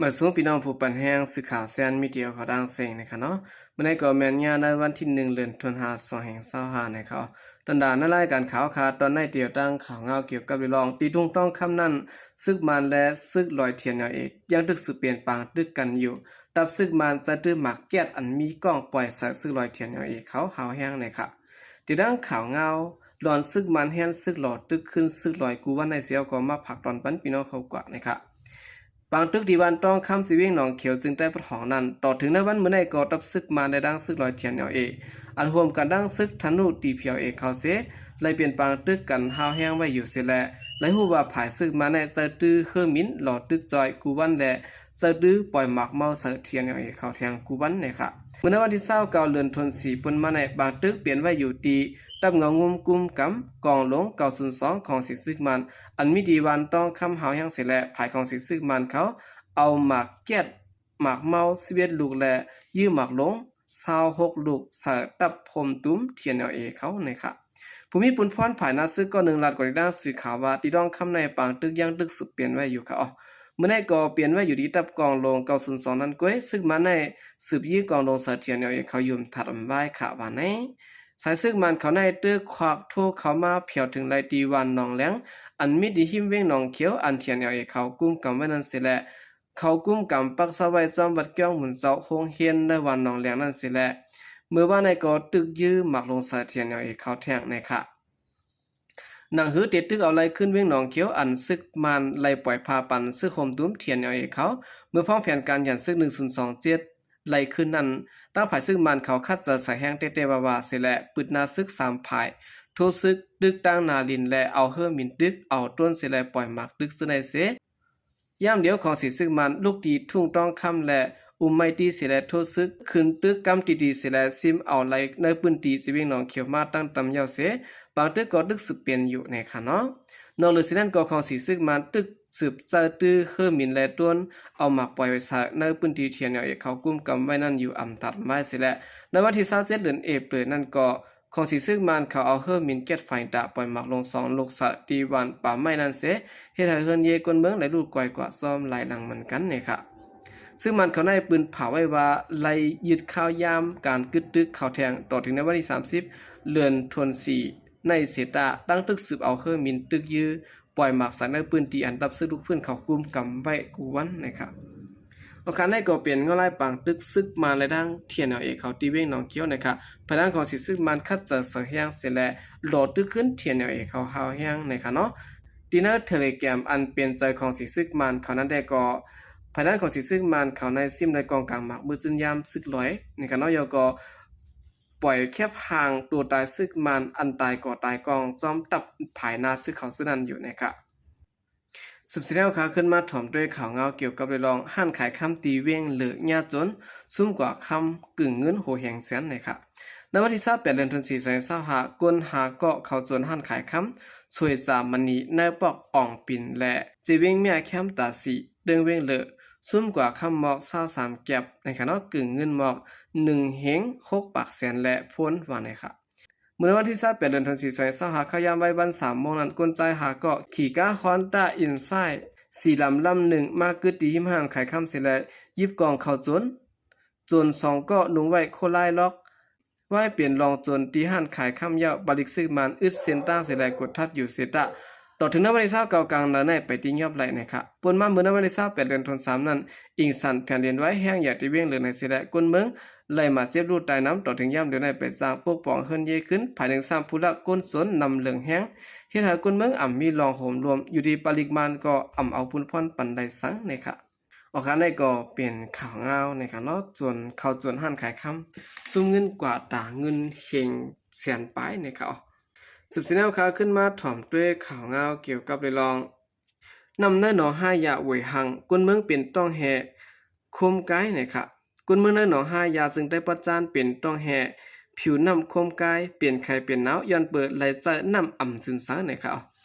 ມາສູ່ພີ່ນ້ອງຜູ້ປັນແຮງ ສື່ຂ່າວແຊນມີເດຍເຂົ້າດັງເສັງນະຄະເນາະ. ມື້ນີ້ກໍແມ່ນຍາມໃນວັນທີໜຶ່ງ ເດືອນທັນວາ ສອງພັນຊາວຫ້ານະຄະ. ຕອນດານໃນລາຍການຂ່າວຄະ ຕອນໃນດຽວຕັ້ງຂ່າວງາວກ່ຽວກັບເລື່ອງທີ່ທົ່ງທອງຄຳນັ້ນ ຊຶກມານ ແລະ ຊຶກລອຍ ທີເອັນແອລເອ ຍັງຕຶກສືບເປັນປາງຕຶກກັນຢູ່. ທັບຊຶກມານຈະຖືໝາກແກັດອັນມີກ້ອງປ່ອຍໃສ່ຊຶກລອຍ ທີເອັນແອລເອ ເຂົາຮາວແຮງນະຄະ. ຕິດຕາມຂ່າວງາວ ລອນຊຶກມານແຮນຊຶກຫຼໍ່ຕຶກຂຶ້ນຊຶກລອຍກູວັນໃນເຊວກໍມາຝາກຕອນປັນພີ່ນ້ອງເຂົາກວ່ານະຄະ. ປາງຕຶກທີ່ວັນຕ້ອງຄຳ ທີ່ວຽງໜອງຂຽວ ເຊິ່ງໃຕ້ປະຖອງນັ້ນ ຕໍ່ເຖິງໃນວັນມື້ນີ້ກໍທັບຊຶກມານ ແລະ ທັງຊຶກລອຍ ທີເອັນແອລເອ ອັນຮ່ວມກັນທັງຊຶກທະນູ ທີພີແອລເອ ເຂົາເຊ ໄລ່ເປັນປາງຕຶກກັນຮາວແຮງໄວ້ຢູ່ເສຍແລະ ໄດ້ຮູ້ວ່າຝ່າຍຊຶກມານໃນຈະຖືເຮີມິນຫຼໍ່ຕຶກຈອຍກູວັນ ແລະ ຈະຖືປ່ອຍໝາກເມົາໃສ່ ທີເອັນແອລເອ ເຂົາແທງກູວັນນະຄະ. ເມື່ອໃນວັນທີຊາວເກົ້າ ເດືອນທັນວາ ປົນມາໃນ ບາງຕຶກປ່ຽນໄວ້ຢູ່ທີ່ ທັບເງົາງຸ້ມກຸມກຳກອງຫຼວງເກົ້າສູນສອງ ຂອງສີຊຶກມານ ອັນມີທີ່ວັນຕ້ອງຄຳຮາວແຮງເສຍແລະ ຝ່າຍຂອງສີຊຶກມານເຂົາເອົາໝາກແກັດ ໝາກເມົາສິບເອັດລູກ ແລະ ຢື້ໝາກຫຼົງຊາວຫົກລູກໃສ່ທັບໂຮມຕຸ້ມ ທີເອັນແອລເອ ເຂົານະຄະ. ຜູ້ມີປຸນພອນຝ່າຍໜ້າຊຶກກ້ອນໜຶ່ງລາດກອນດີດ້ານສື່ຂ່າວວ່າ ທີ່ຕ້ອງຄຳໃນປາງຕຶກຍັງຕຶກສືບປ່ຽນໄວ້ຢູ່ຄະ. ມື້ນີ້ກໍປ່ຽນໄວ້ຢູ່ທີ່ທັບກອງຫຼວງເກົ້າສູນສອງນັ້ນກ້ວຍ ຊຶກມານໃນສືບຢີ້ກອງຫຼວງໃສ່ ທີເອັນແອລເອ ເຂົາຢູ່ທັດອຳໄວ້ຄະວ່າໃນ. ສາຍຊຶກມານເຂົາໃນເຕີຄວັກໂທເຂົ້າມາແຜວເຖິງໄລ່ທີ່ວັນໜອງແຫຼງ ອັນມີທີ່ຮິມວຽງໜອງຂຽວ ອັນ ທີເອັນແອລເອ ເຂົາກຸມກຳໄວ້ນັ້ນເສຍແລະ ເຂົາກຸມກຳປັກເຊົາໄວ້ຈອມວັດກ້ຽວໝູນເຈົ້າໂຮງຮຽນໃນວັນໜອງແຫຼງນັ້ນເສຍແລະ ມື້ວານໃນກໍຕຶກຢື້ໝາກຫຼົງໃສ່ ທີເອັນແອລເອ ເຂົາແທງນະຄະ. ໜັງຫືອເຕະຕຶກເອົາໄລ່ຂຶ້ນວຽງໜອງຂຽວ ອັນຊຶກມານໄລ່ປ່ອຍພາປັນຊຶກໂຮມຕຸ້ມ ທີເອັນແອລເອ ເຂົາ ເມື່ອພ້ອມແຜນການຢັນຊຶກໜຶ່ງສູນສອງເຈັດ ໄລ່ຂຶ້ນນັ້ນ ທາງຝ່າຍຊຶກມານເຂົາຂັດໃຈໃສ່ແຮງແຕ່ໆວ່າໆເສຍແລະ ປຶດໜ້າຊຶກສາມຝ່າຍ ໂທຊຶກຕຶກຕັ້ງໜ້າດິນ ແລະ ເອົາເຮີມິນຕຶກ ເອົາໂດຣນເສຍແລະ ປ່ອຍໝາກຕຶກຊື່ໃນເສ. ຍາມດຽວຂອງສີຊຶກມານ ລຸກຕີທຸ່ງຕ້ອງຄຳ ແລະ ອຸມໄມ້ຕີເສຍແລະ ໂທຊຶກຂຶ້ນຕຶກກຳຕີໆເສຍແລະ ຊິມເອົາໄລ່ໃນພື້ນທີ່ຊີວິງໜອງຂຽວມາຕັ້ງຕ່ຳເຍົາເສ ບາງຕຶກກໍຕຶກສືບເປັນຢູ່ໃນຂະເນາະ. ນອກເໜືອຈາກນັ້ນກໍຂອງສີຊຶກມານຕຶກສືບໃຊ້ຕື້ເຮີມິນ ແລະ ໂດຣນເອົາໝາກປ່ອຍໄວ້ໃສ່ໃນພື້ນທີ່ ທີເອັນແອລເອ ເຂົາກຸມກຳໄວ້ນັ້ນຢູ່ອຳຕາດໄມ້ເສຍແລະ ໃນວັນທີຊາວເຈັດ ເດືອນເອເປີນນັ້ນກໍ ຂອງສີຊຶກມານເຂົາເອົາເຮີມິນແກັດໄຟຕາປ່ອຍໝາກລົງສອງລູກໃສ່ທີ່ບ້ານປ່າໄມ້ນັ້ນເສ ເຮັດໃຫ້ເຮືອນເຍຄົນເມືອງໄດ້ຫຼຸດກ່ອຍກວ່າຊ້ອມຫຼາຍຫຼັງເໝືອນກັນເນຄະ. ຊຶກມານເຂົາໃນປືນຜາໄວ້ວ່າໄລ່ຍຶດຄາວຍາມການກຶດຕຶກເຂົາແທງ ຕໍ່ເຖິງໃນວັນທີສາມສິບ ເດືອນທັນວາ ໃນເສຕາ ຕັ້ງຕຶກສືບເອົາເຮີມິນຕຶກຢື້ ປ່ອຍໝາກໃສ່ໃນພື້ນທີ່ອັນທັບຊຶກລຸກຟື້ນເຂົາກຸມກຳໄວ້ກູວັນນະຄະ. ໂອກາດໃນກໍເປັນເງົາລາຍປາງຕຶກຊຶກມານ ແລະ ທັງ ທີເອັນແອລເອ ເຂົາທີ່ວຽງໜອງຂຽວນະຄະ. ພາຍຫຼັງຂອງສີຊຶກມານຂັດໃຈໃສ່ແຮງເສຍແລະ ຫຼໍ່ຕຶກຂຶ້ນ ທີເອັນແອລເອ ເຂົາຮາວແຮງນະຄະເນາະ. ທີ່ໃນເທເລແກຣມອັນເປັນໃຈຂອງສີຊຶກມານເຂົານັ້ນແດ່ກໍ ພາຍຫຼັງຂອງສີຊຶກມານເຂົາໃນຊິມໄດ້ກອງກາງໝາກມື້ຈືນຍາມຊຶກລອຍນະຄະເນາະ ແລ້ວກໍ ປ່ອຍແຄບຫ່າງໂຕຕາຍຊຶກມານ ອັນຕາຍກໍຕາຍກອງຈອມທັບພາຍໜ້າຊຶກເຂົາຊື່ນັ້ນຢູ່ນະຄະ. ສືບສຽນແລ້ວຄະ ຂຶ້ນມາຖອມດ້ວຍຂ່າວງາວກ່ຽວກັບເລື່ອງຮ້ານຂາຍຄຳທີ່ວຽງເລີຍາຈົນ ຊຸມກວ່າຄຳກຶ່ງເງິນໂຫແຮງແສນນະຄະ. ໃນວັນທີຊາວແປດ ເດືອນທັນວາ ສອງພັນຊາວຫ້າ ຄົນຫ້າເກາະເຂົ້າໂຈນຮ້ານຂາຍຄຳ ສວຍຈາມະນີ ໃນປອກອອງປິນ ແລະ ເຈວຽງເມຍແຄມຕາສີ ເຕີງວຽງເລີ ຊຸມກວ່າຄຳໝອກຊາວສາມແກັບນະຄະເນາະ ກຶ່ງເງິນໝອກໜຶ່ງເຮງຫົກປາກແສນ ແລະ ໂພນວ່ານະຄະ. ມື້ໃນວັນທີຊາວແປດ ເດືອນທັນວາ ສອງພັນຊາວຫ້າ ເຂົ້າຍາມໄວວັນສາມໂມງນັ້ນ ຄົນຊາຍຫ້າເກາະຂີ່ກາຮອນຕາອິນຊາຍສີດຳລຳໜຶ່ງ ມາກຶດທີ່ຮິມຮ້ານຂາຍຄຳເສຍແລະ ຢິບກອງເຂົ້າໂຈນ ໂຈນສອງເກາະນຸ່ງໄວ້ໂຄລາຍລັອກ ໄວ້ເປັນລອງໂຈນທີ່ຮ້ານຂາຍຄຳເຍົາ ບາລິກຊຶກມານອຶດເສັ້ນທາງເສຍແລະ ກົດທັດຢູ່ເສຕະ ຕໍ່ເຖິງໃນວັນທີຊາວເກົ້າ ກາງເດືອນໃນໄປຕີຍອບໄລ່ນະຄະ. ປົນມາມື້ໃນວັນທີຊາວແປດ ເດືອນທັນວາ ນັ້ນ ອີງສັນແຜ່ນດິນໄຫວແຮງໃຫຍ່ທີ່ວຽງເລີຍໃນເສແລະ ຄົນເມືອງໄລ່ມາເຈັບຮູ້ຕາຍນຳ ຕໍ່ເຖິງຍາມດຽວໃນໄປສ້າງປົກປ້ອງເຮືອນເຍຂຶ້ນ ພາຍໃນຊ້ຳຜູ້ລັກຄົນໂຈນນຳເລື່ອງແຮງ ເຮັດໃຫ້ຄົນເມືອງອ່ຳມີລອງໂຫມລວມ ຢູ່ທີ່ປາລິກມານກໍອ່ຳເອົາປຸນພອນປານໃດສັງນະຄະ. ອອກການໃດກໍເປັນຂ່າວງາວນະຄະເນາະ ໂຈນເຂົ້າໂຈນຮ້ານຂາຍຄຳ ຊຸມເງິນກວ່າຕາເງິນເຮງແສນປາຍນະຄະ. ສືບສຽນແລ້ວຄະ ຂຶ້ນມາຖອມດ້ວຍຂ່າວງາວກ່ຽວກັບເລື່ອງ ນ້ຳໃນໜອງຫ້າຢາເຫວີຍຮັງ ຄົນເມືອງເປັນຕ້ອງແຮ່ໂຄມກາຍນະຄະ. ຄົນເມືອງໃນໜອງຫ້າຢາ ເຊິ່ງໄດ້ປະຈານເປັນຕ້ອງແຮ່ ຜິວນ້ຳໂຄມກາຍ ເປັນໄຂ້ເປັນໜາວ ຍ້ອນເປີດໄລ່ໃຊ້ນ້ຳອຳຈືນໃສນະຄະ.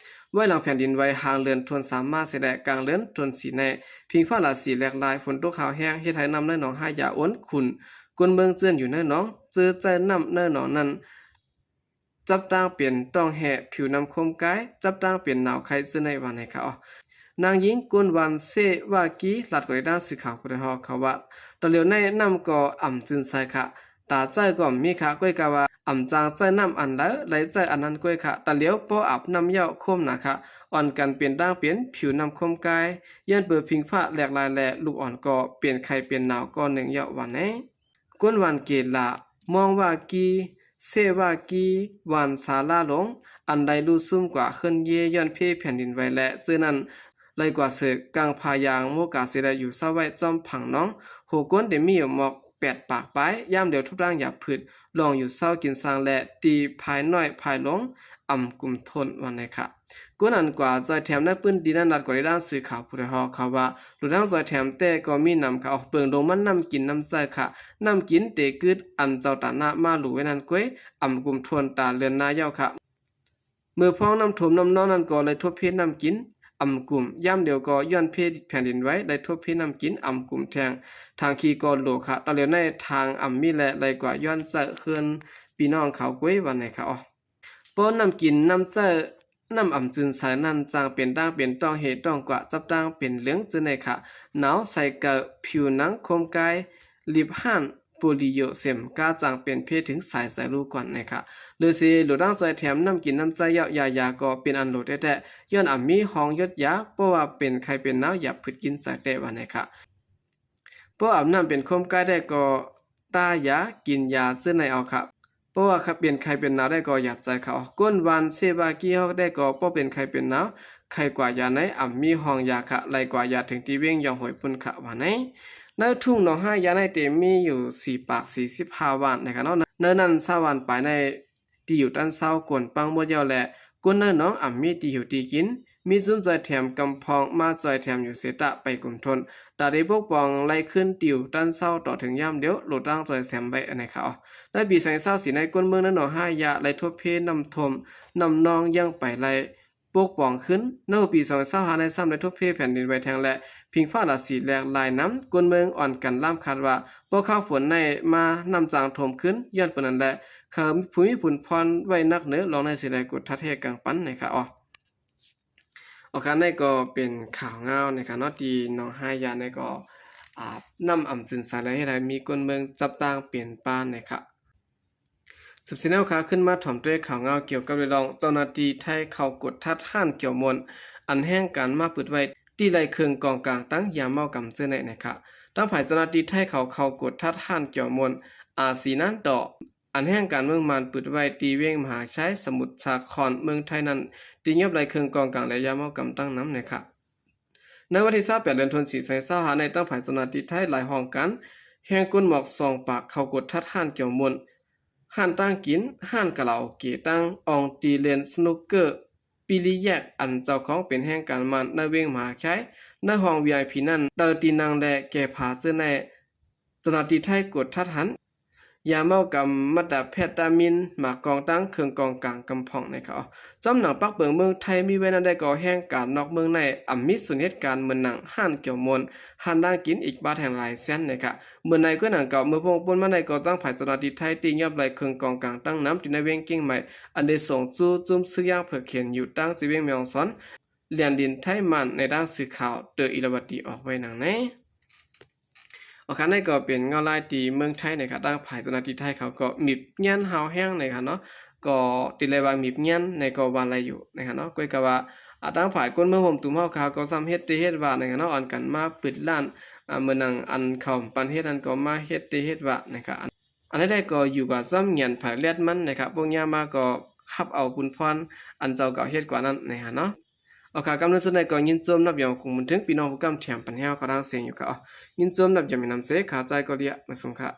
ໄວ້ຫຼັງແຜ່ນດິນໄຫວ ຫາງເດືອນທັນວາມາເສແລະ ກາງເດືອນທັນວາໃນ ພິງຟ້າລາສີແຫຼກລາຍ ຝົນຕົກຫາວແຮງ ເຮັດໃຫ້ນ້ຳໃນໜອງຫ້າຢາໂອນຂຸ່ນ ຄົນເມືອງເຈື່ອນຢູ່ໃນໜອງ ເຈີໃຊ້ນ້ຳໃນໜອງນັ້ນ ຈັບຕ່າງເປັນຕ້ອງແຮ່ ຜິວນ້ຳໂຄມກາຍ ຈັບຕ່າງເປັນໜາວໄຂ້ ເຊິ່ງໃນວ່າໃນຄະ. ນາງຍິງ ກຸນວັນ ເຊວາກີ ລາດກອນໃນທາງສື່ຂ່າວຜູ້ດອຍຮອກເຂົາວ່າ ຕອນຫຼຽວໃນນ້ຳກໍອ່ຳຈືນໃສຂະ ຕາໃຊ້ກໍມີຂະ ກ້ອຍກາວ່າ ອ່ຳຈາງໃຊ້ນ້ຳອັນໃດ ໄດ້ໃຊ້ອັນນັ້ນກ້ອຍຂະ ຕາຫຼຽວພໍອາບນ້ຳເຍົາໂຄມໜາຂະ ອ່ອນກັນເປັນຕ່າງເປັນ ຜິວນ້ຳໂຄມກາຍ ຢ້ານເປີດພິງຟ້າແຫຼກຫຼາຍ ແລະ ລູກອ່ອນກໍເປັນໄຂ້ເປັນໜາວກ້ອນໜຶ່ງເຍົາວ່າແນ. ກົນຫວານເກລາ ມອງວາກີ ເຊວາກີ ຫວານສາລາຫຼົງ ອັນໄດ້ລຸຊຸ່ມກວ່າເຮືອນເຢຍ້ອນເພແຜ່ນດິນໄຫວ ແລະ ເຊິ່ງນັ້ນໄຫຼກວ່າເສີກ ກາງພາຍາງໂມກາເສ ແລະ ຢູ່ເຊົາໄວ້ຈອມຜັງໜອງ ໂຫກົນໄດ້ມີຢູ່ໝອກແປດປາກປາຍ ຍາມດຽວທົບດ້າງຢາບຜືດ ລອງຢູ່ເຊົາກິນຊ່າງ ແລະ ຕີພາຍນ້ອຍພາຍຫຼວງ ອຳກຸມທົນວ່າແນຂະ. ກົນອັນກວ່າຈອຍແຖມໃນພື້ນທີ່ນັ້ນ ລາດກອນໃນທາງສື່ຂ່າວຜູ້ດອຍຮອກເຂົາວ່າ ໂລດທາງຈອຍແຖມແຕ່ກໍມີນຳຂະ ອອກເບິ່ງລົງມານ້ຳກິນນ້ຳໃຊ້ຂະ ນ້ຳກິນເຕກຶດ ອັນເຈົ້າຕານະມາຫຼູໄວ້ນັ້ນກ້ວຍ ອຳກຸມທົນຕາເລື່ອນນາເຍົາຂະ. ເມື່ອພອງນ້ຳຖ້ວມນ້ຳນອງນັ້ນກໍໄດ້ທົບເພນ້ຳກິນ ອຳກຸມ ຍາມດຽວກໍຍ້ອນເພແຜ່ນດິນໄຫວ ໄດ້ທົບເພນ້ຳກິນ ອຳກຸມແທງ ທາງຂີ່ກໍໂຫຼຂະ ຕອນຫຼຽວໃນທາງອຳມີ ແລະ ໄຫຼກວ່າຍ້ອນໃຊ້ເຮືອນພີ່ນ້ອງເຂົາກ້ວຍວ່າແນຂະ ອອ. ປ້ອນນ້ຳກິນນ້ຳໃຊ້ ນ້ຳອຳຈືນໃສນັ້ນ ຈັ່ງເປັນຕ່າງເປັນຕ້ອງເຫຕ້ອງກວ່າ ຈັບຕ່າງເປັນເຫຼືອງ ເຈີໃນຂະ ໜາວໃສເກີ ຜິວໜັງຄົມກາຍ ລິບຫ້ານ ໂປລິໂຢເຊັມ ກາຈັ່ງເປັນເພເຖິງສາຍໃຈລູກກ່ອນໃນຂະ. ຫຼືຊິໂຫຼດດັງຈອຍແຖມນ້ຳກິນນ້ຳໃຊ້ເຍົາ ຢາຢາກໍເປັນອັນໂຫຼແທ້ໆ ຍ້ອນອຳມີຫ້ອງຢົດຢາ ເພາະວ່າເປັນໄຂ້ເປັນໜາວ ຢາບຜືດກິນໃຈແທ້ວ່າແນຂະ. ເພາະອາບນ້ຳເປັນຄົມກາຍໄດ້ກໍ ຕາຢາ ກິນຢາ ເຈີໃນເອົາຂະ ເພາະວ່າເປັນໄຂ້ເປັນໜາວໄດ້ກໍຢາບໃຈຂະ ອອ. ກົນຫວານເຊວາກີຮອກໄດ້ກໍ ເພາະເປັນໄຂ້ເປັນໜາວ ໄຂ້ກວ່າຢາໃນ ອຳມີຫ້ອງຢາຂະ ໄຫຼກວ່າຢາເຖິງທີ່ເວັງຢອງໂຫຍພຸ້ນຂະວ່າໃນ. ໃນທຸ່ງໜອງຮາກຢາໃນເຕມີຢູ່ສີ່ປາກສີ່ສິບຫ້າບ້ານໃນຂະເນາະ ໃນນັ້ນຊາວບ້ານປາຍໃນ ທີ່ຢູ່ຕັນເຊົາ ໂກນປັງໝົດແລ້ວ ແລະ ຄົນໃນໜອງອຳມີທີ່ຢູ່ທີ່ກິນ ມີຊຸມຈອຍແຖມກຳພອງມາຈອຍແຖມຢູ່ເສຕະໄປກຸມທົນ ຕາໄດ້ປົກປ້ອງໄລ່ຄືນຕິວຕັນເຊົາຕໍ່ເຖິງຍາມດຽວ ໂລດຕັ້ງຈອຍແຖມໄວ້ໃນຂະ ອອ. ໃນປີສອງພັນຊາວສີ່ໃນ ຄົນເມືອງໃນໜອງຮາກຢາໄດ້ທົບເພນ້ຳຖ້ວມນ້ຳນອງຍັງໄປໄລ່ປົກປ້ອງຄືນ ໃນປີສອງພັນຊາວຫ້າໃນຊ້ຳໄດ້ທົບເພແຜ່ນດິນໄຫວແທງ ແລະ ພິງຟ້າລາສີແຫຼກຫຼາຍນຳ ຄົນເມືອງອ່ອນກັນລາມຄາດວ່າ ພໍຄາວຝົນໃນມານ້ຳຈັ່ງຖ້ວມຄືນ ຍ້ອນເປັນນັ້ນແຫຼະ ເຂົາຜູ້ມີບຸນພອນໄວ້ໜັກເໜີ ລອງໃນຊິໄດ້ກົດທັດແຮກກາງປັນໃນຂະ ອອ. ອອກການໃນກໍເປັນຂ່າວງາວໃນຂະເນາະ ທີ່ໜອງຮາກຢາໃນກໍ ອາ ນ້ຳອຳຈືນສາຍແລ້ວເຮັດໃຫ້ມີຄົນເມືອງຈັບຕ່າງເປັນປານໃນຂະ. ສືບເສຍແນວຂາຂຶ້ນມາຖອມດ້ວຍຂ່າວງາວກ່ຽວກັບເລື່ອງເຈົ້າໜ້າທີ່ໄທເຂົ້າກວດທັດຮ້ານກຽວມ່ວນ ອັນແຮງການມາປຶດໄວ້ ທີ່ໄລ່ເຄື່ອງກອງກາງຕັ້ງຢາເມົາກຳເຈີໃນໃນຂະ. ທາງຝ່າຍເຈົ້າໜ້າທີ່ໄທເຂົາເຂົ້າກວດທັດຮ້ານກຽວມ່ວນ ອາຊີນານຕໍ່ ອັນແຮງການເມືອງມ່ານປຶດໄວ້ທີ່ເວງມະຫາໄຊ ສະໝຸດສາຄອນ ເມືອງໄທນັ້ນ ທີ່ຍອບໄລ່ເຄື່ອງກອງກາງ ແລະ ຢາເມົາກຳຕັ້ງນຳໃນຂະ. ໃນວັນທີຊາວແປດ ເດືອນທັນວາ ສອງພັນຊາວຫ້າໃນ ທາງຝ່າຍເຈົ້າໜ້າທີ່ໄທຫຼາຍຫ້ອງການ ແຮງກົນໝອກສອງປາກເຂົ້າກວດທັດຮ້ານກຽວມ່ວນ, ຮ້ານຕັ້ງກິນ, ຮ້ານກາຣາໂອເກະ, ຕັ້ງອ່ອງຕີເລ່ນສະນຸກເກີ, ປີລີແຍກ ອັນເຈົ້າຂອງເປັນແຮງການມ່ານໃນເວງມະຫາໄຊ ໃນຫ້ອງວີໄອພີນັ້ນ ເຕີຕີນັ່ງ ແລະ ແກ່ຜ້າເຈີໃນ ເຈົ້າໜ້າທີ່ໄທກວດທັດຫັ້ນ ຢາເມົາກຳ ມາຕາແພຕາມິນ ໝາກກອງຕັ້ງເຄື່ອງກອງກາງກຳພອງໃນຂະ. ຈອມໜັງປັກເບິ່ງເມືອງໄທມີໄວ້ນັ້ນໄດ້ກໍແຮງການນອກເມືອງໃນ ອຳມີສ່ວນເຮັດການເໝືອນໜັງຮ້ານກຽວມ່ວນ, ຮ້ານນັ່ງກິນອີກບາດແຫ່ງຫຼາຍແສນໃນຂະ. ເໝືອນໃນກໍໜັງເກົ່າ ເມື່ອພົ້ງປົນມາໃນກໍທາງຝ່າຍເຈົ້າໜ້າທີ່ໄທໄດ້ຍອບໄລ່ເຄື່ອງກອງກາງຕັ້ງນຳທີ່ໃນເວງກຽງໃໝ່ ອັນໄດ້ສົ່ງສູ່ຈຸ້ມຊຶກຢາງເຜືອກເຫັນຢູ່ຕັ້ງທີ່ເວງແມ່ຮ່ອງສອນ ແລນດິນໄທມານໃນດ້ານສື່ຂ່າວເຕີອີລາວັດດີອອກໄວ້ນາງໃນ. ອອກຄານໃນກໍເປັນເງົາລາຍທີ່ເມືອງໄທໃນຂະ ທາງຝ່າຍເຈົ້າໜ້າທີ່ໄທເຂົາກໍມິບງຽນຮາວແຮງໃນຂະເນາະ ກໍຕິໄລວ່າມິບງຽນໃນກໍວ່າໄລຢູ່ໃນຂະເນາະ ກ້ອຍກະວ່າ ອາ ທາງຝ່າຍຄົນເມືອງໂຮມຕຸມເຮົາຂະກໍຊ້ຳເຮັດແຕ່ເຮັດວ່າໃນຂະເນາະ ອັນກັນມາປຶດລ້ານ ອາ ເໝືອນໜັງອັນເຂົາປັນເຮັດນັ້ນກໍມາເຮັດແຕ່ເຮັດວ່າໃນຂະ. ອັນໃດໆກໍຢູ່ກັບຊ້ຳງຽນໃຜແລດມັນໃນຂະ ພວກຍາມມາກໍຮັບເອົາບຸນພອນອັນເຈົ້າເກົ່າເຮັດກວ່ານັ້ນໃນຂະເນາະ. ອອກຄານກຳເນີນສຸດໃນກໍຍິນຊົມນັບຢອງກົງບຸນເຖິງພີ່ນ້ອງຜູ້ກຳແຖມປັນແຮວເຂົ້າທາງສຽງຢູ່ຂະ. ອາ ຍິນຊົມນັບຢອມມີນຳເສ ຂາໃຈກໍເລຍ ມາສົ່ງຂະ.